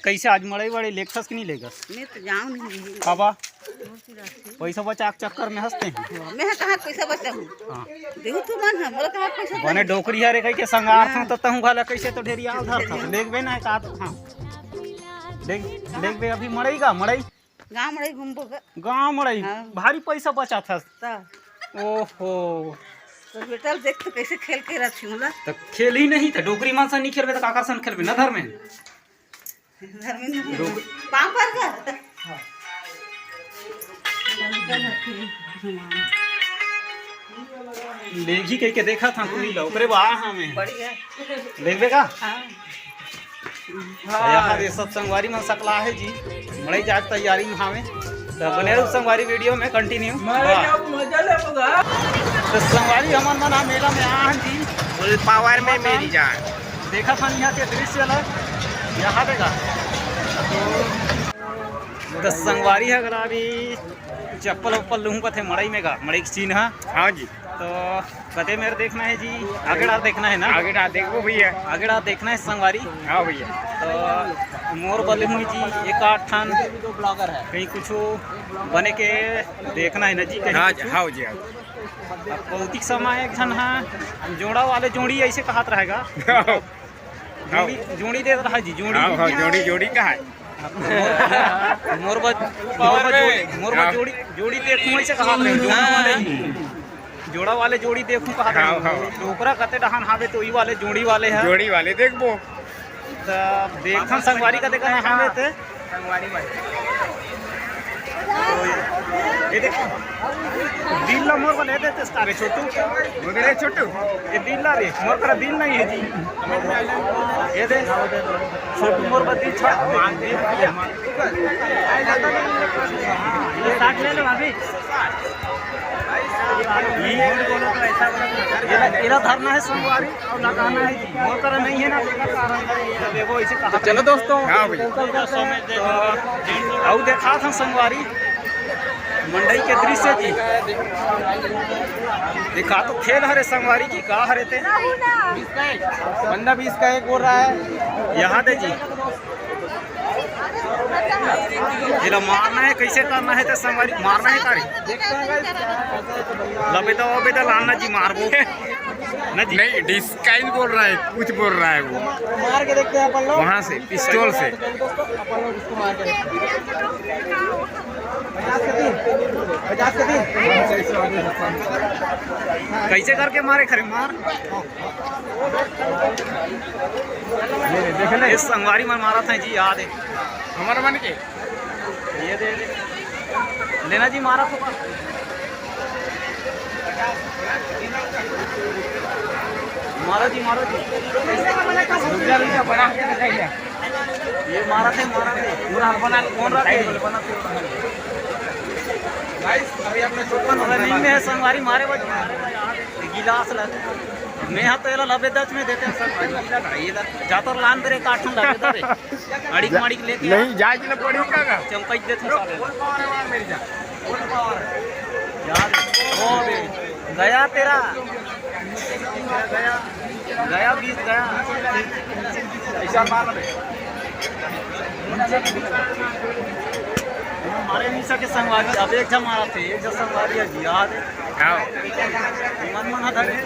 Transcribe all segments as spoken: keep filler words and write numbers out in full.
कइसे आज मड़ई वड़ई लेगथस कि नहीं लेगस? मैं तो जाऊँ नहीं रही। काबर? पैसा बचा के चक्कर में हंसते हैं। मैं कहाँ पैसा बचाहूँ? हाँ। देहू तो मन है, मोला कहाँ पैसा बने देहू? डोकरी हरे कहिके संगार था, हाँ। तो तहूँ घला कइसे तो ढेरी आल धर था। लेगबे ना का तो, हाँ। लेग, लेगबे अभी मड़ई गा, मड़ई। गाँव मड़ई घूमबो गा। गाँव मड़ई। हाँ। भारी पैसा बचाथस। त। ओहो। तो बेटा देख तो कइसे खेल के रखी हूँ ला। तो खेल ही नहीं तो डोकरी मन से नहीं खेलबे तो काकर सन खेलबे ना धर्मेन। धर्मेन डोक- पाँव पर कर। लेगही कहिके देखा था कुली ला, ओकरे बा हमें। बढ़िया। लेगबे का? हाँ। यहाँ ये सब संगवारी मन सकला है जी, मड़ई जाके तैयारी में हावे। तो बने रहू संगवारी video में continue। मड़ई जाओ, मजा लेबो गा। तो संगवारी हमन मन हा मेला में आ हन जी। Full power में मेरी जान। देखा था यहाँ के दृश्य ला, यहाँ देखा। तो संगवारी है अगर अभी चप्पल उप्पल लूहूँ कथे मड़ई में गा, मड़ई के सीन हा। हाँ जी। तो कते मेर देखना है जी, आगे डार देखना है ना? आगे डार देखबो भैया। आगे डार देखना है संगवारी। हाँ भैया। तो मोर बले हुई जी एक आठ ठन कहीं कुछ बने के देखना है ना जी, कहीं हाँ जी, कुछ। हाँ जी, हाँ जी। अब भौतिक समय एक झन हा जोड़ा वाले जोड़ी ऐसे कहत रहेगा। जोड़ी, जोड़ी देत रहा जी, जोड़ी। हाँ, हाँ, जोड़ी, जोड़ी का है? मोर, मोर बा, मोर बा जोड़ी, मोर बा हाँ। जोड़ी, जोड़ी देखूं ऐसे कहत रहे, जोड़ा वाले, जोड़ा वाले जोड़ी देखूं कहत रहे। हाँ, हाँ। तो ओकरा कते डहान हावे तो ई वाले जोड़ी वाले है। जोड़ी वाले देखबो। त देखन संगवारी का देखन हावे ते। संगवारी भाई। ये देख, दिल ला मोर बने देते सारे छोटू। बोले रे छोटू। ये दिल ला रे, मोर करा दिल नहीं है जी। ये दे, छोटू मोर बदी छा। ये साठ ले लो अभी। ये बोलो तो ऐसा बोलो। ये ना, ये ना धरना है संगवारी। अउ लगाना है जी, मोर करा नहीं है ना, तेकर कारण है, ये देखो, इसे कहा तो चलो दोस्तों। हाँ भैया। अउ देखा था संगवारी, मंडई के दृश्य जी, देखा तो खेल हरे संगवारी जी, का हरे ते? बंदा बीस का एक बोल रहा है। यहाँ दे जी। एला मारना है, कैसे करना है तो संगवारी, मारना है तारी। लबेदा, वबेदा लाना जी, मारबो। ना जी। नहीं, डिस्काइन बोल रहा है, कुछ बोल रहा है वो। मार के देखते हैं अपन लोग। वहाँ से, पिस्तौल से। अपन लोग उसको मार के देखते हैं। पचास के तीन, पचास के तीन। कैसे करके मारे खरे मार? ये संगवारी मन मारा था जी, याद है। हमारा मन के? ये दे दे। लेना जी, मारा तो। मारा जी, मारा जी। रुक जा, रुक जा, बना के दिखाइए। ये मारा थे, मारा थे। पूरा बना, कौन रहा है? Guys, अभी अपने चोपन रनिंग में है, संगवारी मारे बज। गिलास ला। मैं हा तो एला लबे दच में देते हैं, संगवारी। ये ला, जा तो लान दे रे, काटूं लबे दे रे। अड़ीक मड़ीक लेके आ। नहीं, जाए के ना पड़ी का का? चमकाई देत हूँ सारे। Full power है मेरी जान। Full power। यार, ओ बे, गया तेरा। गया, गया बीस गया। ऐसा मार बे। मारे नहीं सके संगवारी, अब एक झन मारा थे, एक झन संगवारी है जी, यार। हाँ। मन मन धरे,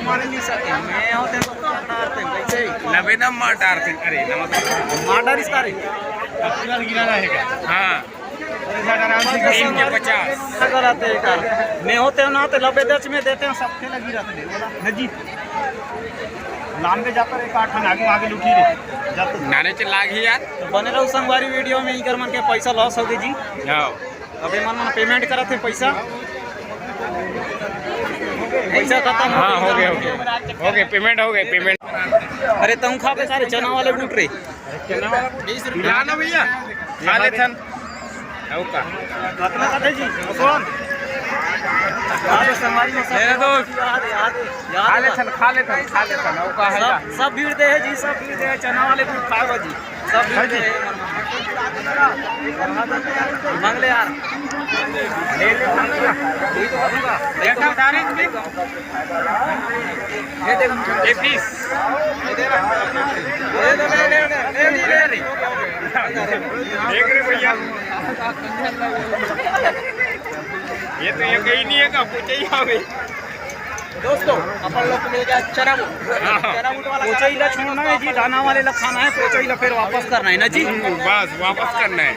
मारे नहीं सके। मैं होते तो मार डारते, कैसे? लबे दम मार डारते। अरे, नमस्कार। मार डारिस का रे? गिरा रहेगा। हाँ। तीन के पचास। अगर आते हैं का? मैं होते हो ना, तो लबे दच में देते हैं, सबके लगी रहते हैं। बोला, नजी। लाम के जाता रे, काट आगे, आगे लुटी रे। जाता। नाने चे लाग ही यार। तो बने रहो संगवारी video में, इकर मन के पैसा loss हो गई जी। हाँ। अबे मन मन payment करत हे पैसा। पैसा खत्म हो हाँ, गया। हो गए, हो गए। हो गए, payment हो गए, payment। अरे, तुम खा बे सारे चना वाले बूट रे। ला ना भैया, खा ले थन। हो का? कितना का दे जी? कौन? यार, संगवारी में सब ले रे दोस्त। यार, यार, यार। खा ले थन, खा ले थन, खा ले थन। हो का है सब, का? सब भीड़ दे है जी, सब भीड़ दे है। चना वाले बूट खाए बा जी। सब भीड़ दे है। मांग ले यार। ले ले, मांग ले। वही तो करूँगा। ये तो बता रहे हैं। ये देख, ये पीस। ये दे, ले, ले, ले, ले, ले, ले। देख रहे भैया, ये तो ये कहीं नहीं है, का पूछे ही हमें। दोस्तों, अपन लोग को मिल गया चना बूट। हाँ। चना बूट वाला पोचई ला छोड़ना है जी, दाना वाले ला खाना है, पोचई ला फिर वापस करना है ना जी। हम्म, बस वापस करना है।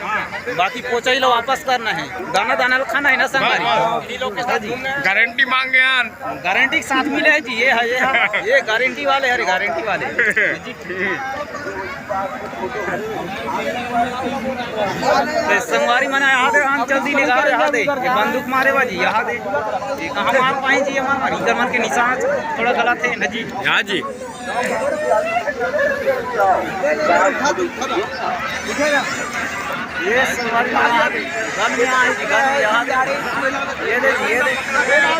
बाकी पोचई ला वापस करना है, दाना दाना ला खाना है ना संगवारी। बस, बस। इन्हीं लोग के साथ घूमना है। गारंटी मांगे यार। गारंटी के साथ मिले है जी, ये है, ये है, ये गारंटी वाले है, गारंटी वाले। तो संगवारी मन, यहाँ दे, हम जल्दी निकाल, यहाँ दे, ये बंदूक मारे बा जी, यहाँ दे, ये कहाँ मार पाए जी, हमार, हमार इधर मन के निशान थोड़ा गलत है ना जी। हाँ जी। ये संगवारी मन, यहाँ दे, गन में आए जी, गन में, यहाँ दे, ये दे, ये दे, ये दे,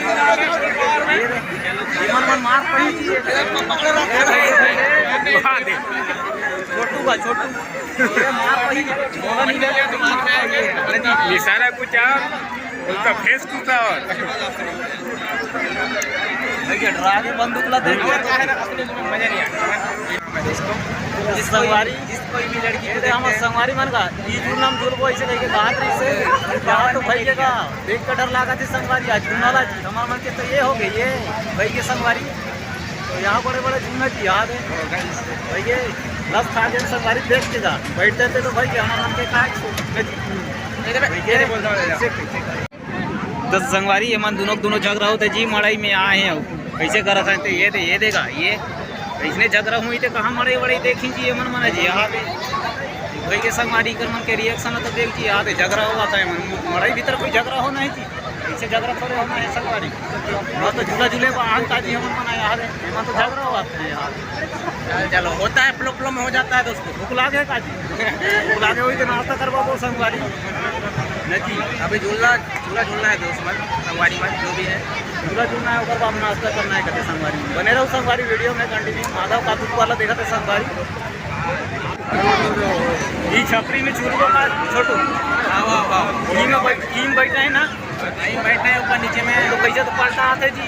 ये मन, मन मार पाए जी, ये दे, ये दे, ये दे। छोटू का, छोटू। निशाना कुछ और, उसका फेस कुछ और। देखिए, डरा के बंदूक ला देख लिया तो मजा नहीं आया। जिस संगवारी, जिस कोई भी लड़की को देखते हैं। संगवारी मन का, ई जुलम जुलबो ऐसे लेके कहा था इसे, यहाँ तो भाई के का, देख के डर लगा थी संगवारी, आज जुलम वाला जी, हमारे मन के तो ये हो गई, ये भाई के संगवारी। तो यहाँ बड़े बड़े झूमना जी याद है। भैया, लस खा के संगवारी देख के जा। बैठते थे तो भाई, हमारे मन के का। तो संगवारी, ये मन दोनों, दोनों झगड़ा होते जी, मड़ई में आए हैं। कैसे करत हैं? तो ये दे, ये देगा, ये इसने झगड़ा हुई तो कहाँ मड़ई वड़ई देखी जी, ये मन मना जी, यहाँ पे। भाई के संगवारी कर मन के रिएक्शन तो देख जी, यहाँ पे झगड़ा हुआ था, ये मन मड़ई भीतर कोई झगड़ा हो नहीं जी। ऐसे झगड़ा थोड़े होना है संगवारी। वहाँ तो झूला झूले को आन ताजी हमन मना याद है। एमा तो झगड़ा हुआ है यार। चल चलो, होता है, फ्लो फ्लो में हो जाता है दोस्तों। भूख लागे का जी? भूख लागे हुई तो नाश्ता करवा दो संगवारी। नहीं जी, अभी झूला, झूला झूलना है दोस्त मन, संगवारी मन, जो भी है। झूला झूलना है, ओकर बाद नाश्ता करना है कहते संगवारी। बने रहो संगवारी वीडियो में कंटिन्यू। माधव का दुख वाला देखा था संगवारी। ई छपरी में चूरबो का छोटू। हाँ, हाँ, हाँ। ई में बैठ, ई में बैठा है ना? नहीं, बैठा है ऊपर नीचे में। तो कैसे तो पलटा आते जी।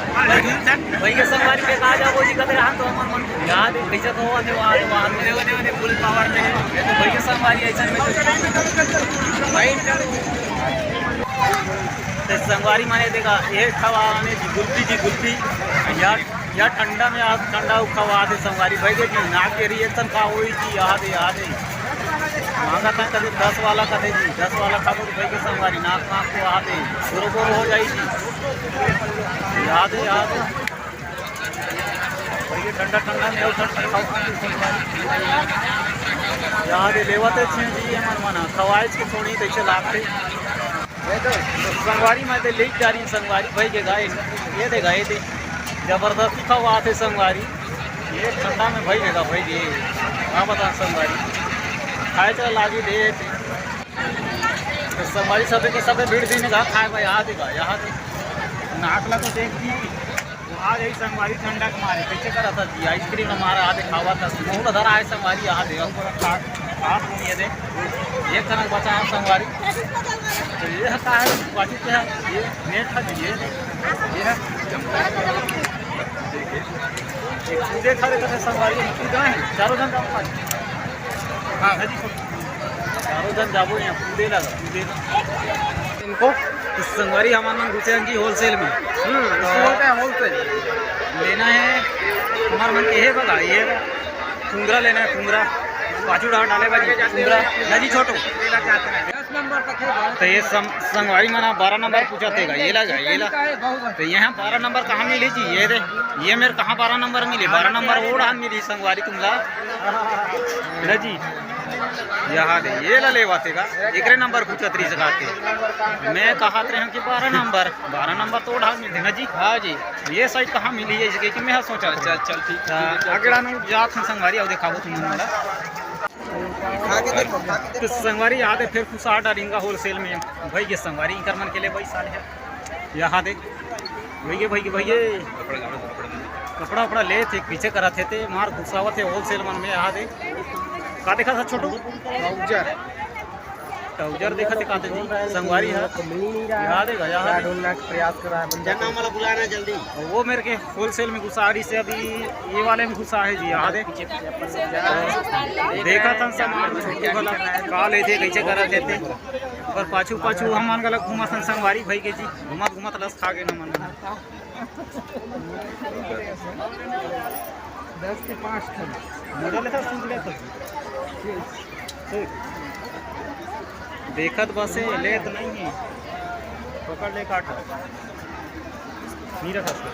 भाई के संगवारी पे कहा जाओ जी, कदे हाथ तो हमार मन याद है, कैसे तो आते वहाँ, आते वहाँ। देखो, देखो, देखो, फुल पावर में है। तो भाई के संगवारी ऐसा में तो भाई, तो संगवारी माने देखा, ये खवा आने जी, गुल्फी जी, गुल्फी। यार, यह ठंडा में आज ठंडा खवा दे संगवारी भाई के, नाक के रिएक्शन का होई जी, याद है, याद है। मांगा था कभी दस वाला का दे जी, दस वाला खाबो तो भाई के संगवारी, नाक, नाक को आ दे, गोरो गोरो हो जाई जी। याद है, याद है। भाई के ठंडा, ठंडा में और ठंडा खाओ। याद है, लेवत है छे जी, ये मन मना, खवाइज के छोड़ी, तो इसे लागते। तो संगवारी मैं तो लेके जा रही संगवारी भाई के गाय, ये दे गाय दे, जबरदस्ती खवा थे संगवारी। ये ठंडा में भाई देगा भाई जी, का बता संगवारी, खाए चला लागी दे। तो संगवारी सबे के सबे भीड़ दिन का खाए भाई, आ देगा, यहाँ दे। नाक ला तो देख दी। आ जाई संगवारी ठंडा के मारे, कैसे करत हस जी? आइसक्रीम हमारा आदे खावा था, मुंह में धरा है संगवारी, आ दे, अब पूरा खा, खा सुनिए दे, ये कनक बचा है संगवारी। तो ये हटा है, बाजू पे है, ये नेट है जी, ये, ये है। देखिए, ये कूदे खड़े करते संगवारी, कूदना है, चारों जन जाओ। हाँ। है जी, चारों जन जाबो यहाँ, कूदे लगा, कूदे लगा। इनको तो संगवारी हमार मन घुसे हैं जी होलसेल में। हम्म, तो इसमें होता है होलसेल। लेना है, हमार मन के हे बघा, ये कुंगरा लेना है, कुंगरा। पाछू डाल डाले बा जी, कुंगरा। ना जी छोटू। तो ये सम-, संगवारी मना बारह नंबर पूछा थे, ये लगा, ये लगा। तो यहाँ बारह नंबर कहाँ मिली जी? ये दे, ये मेरे कहाँ बारह नंबर मिली? बारह नंबर वो डाल मिली संगवारी तुमला। ना जी। यहाँ दे, ये ला लेवा तेगा, एकरे नंबर पूछत रही सकाते। मैं कहत रहे हूँ कि बारह नंबर, बारह नंबर तो उठा मिलते ना जी। हाँ जी। ये साइड कहाँ मिली है इसके कि मैं सोचा था। चल, चल, ठीक, ठीक है, चल, अगला चल। नु जात हम संगवारी, आओ दिखाबो तुम मला। खा के देखो, खा के तो देखो। संगवारी आते फिर कुछ आटा रिंगा होलसेल में भाई के संगवारी इनकर मन के लिए भाई साल है। यहाँ दे। भैया, भैया, भैया। कपड़ा, कपड़ा, कपड़ा। कपड़ा, उपड़ा ले थे, पीछे करा थे, ते मार घुसावत है होलसेल मन में, यहाँ दे। का देखा था छोटू? ट्राउजर। ट्राउजर देखा थे, का थे जी? संगवारी है। मिल नहीं रहा है। यहाँ देखा, यहाँ क्या देखा। ढूंढना का प्रयास कर रहा है बंदा। जनम वाला बुलाना जल्दी। वो मेरे के होलसेल में घुसा रही से, अभी ये वाले में घुसा है जी। यहाँ दे। देखा था सामान छोटू वाला, का लेथे, कैसे करा देथे। पर पाछू पाछू हमन गला घूमा सन संगवारी भाई के जी। घूमत घूमत लस खा गए न मन। दस के पाँच ठन। मोजा लेता, सूट लेता। सूट। देखत बसे, लेत नहीं है। पकड़ ले, काट। नहीं रखा उसको।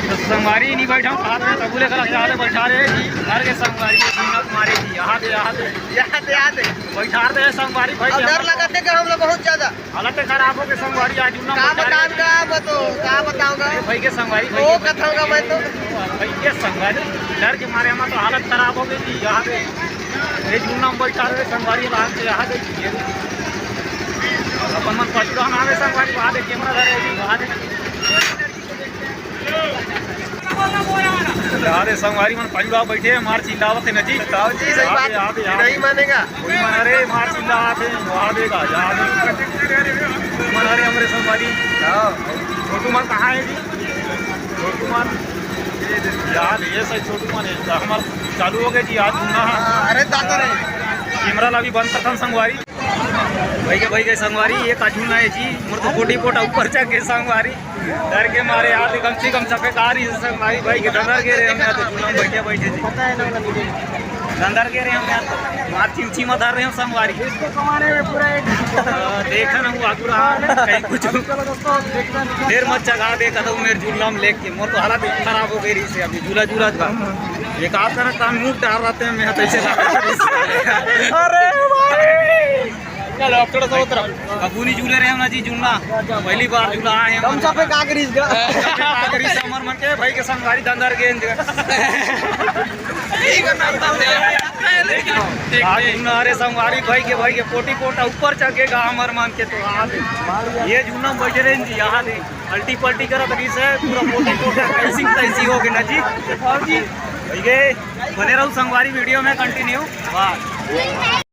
तो संगवारी नहीं बैठा, साथ में तबूले करा चाहते बैठा रहे जी। घर के संगवारी के झूना मारे जी। यहाँ दे, यहाँ दे। यहाँ दे, यहाँ दे। बैठा रहे संगवारी भाई और के डर हम लगा थे कि हम लोग बहुत ज्यादा। हालत खराब हो गई संगवारी, आज झूना का बैठा रहे। बतान का, बतो, का बताऊंगा? अरे भाई के संगवारी, भाई वो के कथाऊंगा मैं तो। भाई के संगवारी, डर के मारे हमारा तो हालत खराब हो गई जी। यहाँ पे ये झूना में बैठा रहे संगवारी, लाल से यहाँ देखिए। अपन मन पचड़ा ना आवे संगवारी, वहाँ दे कैमरा धरे जी, वहाँ दे। यार, ये संगवारी मन पचड़ा बैठे हैं, मार चिल्लावत है नजीक। बताओ जी, सही बात। याद, याद। नहीं मानेगा। कोई मन, अरे, मार चिल्लावत है, वहाँ देगा, याद है। मन, अरे, हमरे संगवारी। हाँ। छोटू मन कहाँ है जी? छोटू मन, ये याद, ये सही छोटू मन है। हमार चालू हो गए जी, आज घूमना है। हाँ, अरे, दादा रे। कैमरा ला भी बंद करथन संगवारी। भाई के, भाई के संगवारी, ये का झूलना है जी, मोर तो कोटी कोटा ऊपर चढ़ के संगवारी, डर के मारे यार, कम से कम सफेद आ रही है संगवारी, भाई के डर गे रहे हम यहाँ तो झूला में बैठे बैठे जी। डर गे रहे हम यहाँ तो, मार चिमची में धर रहे हम संगवारी। इसको कमाने में पूरा एक अ, देखा ना, वो आगू रहा, कहीं कुछ। चलो दोस्तों, देखते हैं। देर मत जगा दे, कहता हूँ मेरे झूला में लेके, मोर तो हालत खराब हो गई रही से अभी, झूला झूला था। एक आप करना काम मुंह डाल रहे हैं, मैं तो ऐसे लगा। अरे भाई। चलो, अब थोड़ा सा उतरो। कबू नहीं झूले रहे हम ना जी, झूलना। पहली बार झूला आए हैं। हम सब पे का करीस गा? का करीस हमर मन के भाई के संगवारी दंदर गेंद। ठीक है, नाम, नाम दे। आज झूलना, अरे संगवारी भाई के, भाई के कोटी कोटा ऊपर चढ़ के गा हमर मन के तो आज ये झूलना में बैठे रहे जी, यहाँ दे। पलटी पलटी करत रही से पूरा कोटी कोटा ऐसी तैसी हो गई ना जी। और जी, भैया बने रहो संगवारी वीडियो में कंटिन्यू। वाह।